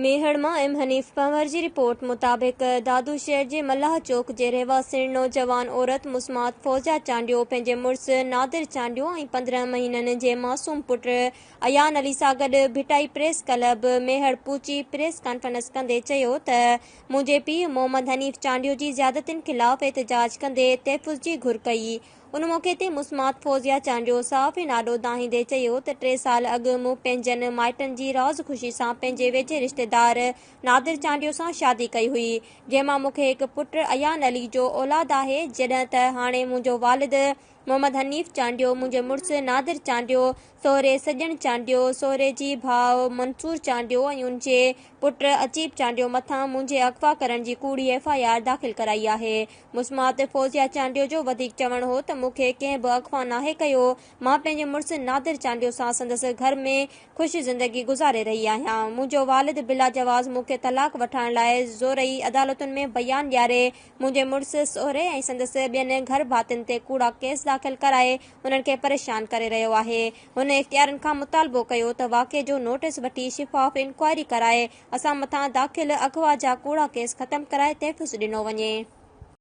ميهڙ مان ايم حنيف پنهور جي رپورٽ مطابق دادو شهر جي ملاح چوڪ جي رهواسڻ نوجوان عورت مسمات فوزيا چانڊيو پنهنجي مڙس نادر چانڊيو ۽ 15 مهينن جي معصوم پٽ ايان علي سان گڏ ڀٽائي پريس ڪلب ميهڙ پهچي پريس ڪانفرنس ڪندي چيو ته منهنجي پيء محمد حنيف چانڊيو جي زيادتين خلاف احتجاج ڪندي تحفظ جي گهر ڪئي. ان موقعي تي مسمات فوزيا چانڊيو صحافين آڏو دانهيندي چيو ته ٽي سال اڳ مون پنهنجن مائٽن جي راز خوشي سان پنهنجي ويجهي رشتيدار نادر چانڊيو سان شادي ڪئي هئي جنهن مان مون کي هڪ پٽ ايان علي جو اولاد آهي جڏهن ته هاڻي منهنجو والد محمد حنيف چانڊيو، منهنجي مڙس نادر چانڊيو، سهري سڄڻ چانڊيو، سهري جي ڀاء منصور چانڊيو ۽ ان جي پٽ عجيب چانڊيو مٿان منهنجي اغوا ڪرڻ جي ڪوڙي ايف I R داخل ڪرائي آهي. مسمات فوزيا چانڊيو جو وڌيڪ چوڻ هو ته مون کي ڪنهن به اغوا ناهي ڪيو، مان پنهنجي مڙس نادر چانڊيو سان سندس گهر ۾ خوش زندگي گذاري رهي آهيان، منهنجو والد بلاجواز مون کي طلاق وٺائڻ لاء زورئي عدالتن ۾ بيان ڏياري منهنجي مڙس سهري ۽ سندس ٻين گهر ڀاتين تي ڪوڙا ڪيس داخل ڪرائي انهن کي پريشان ڪري رهيو آهي. هن اختيارين کان مطالبو ڪيو ته واقعي جو نوٽيس وٺي شفاف انڪوائري ڪرائي اسان مٿان داخل اغوا جا ڪوڙا ڪيس ختم ڪرائي تحفظ ڏنو وڃي.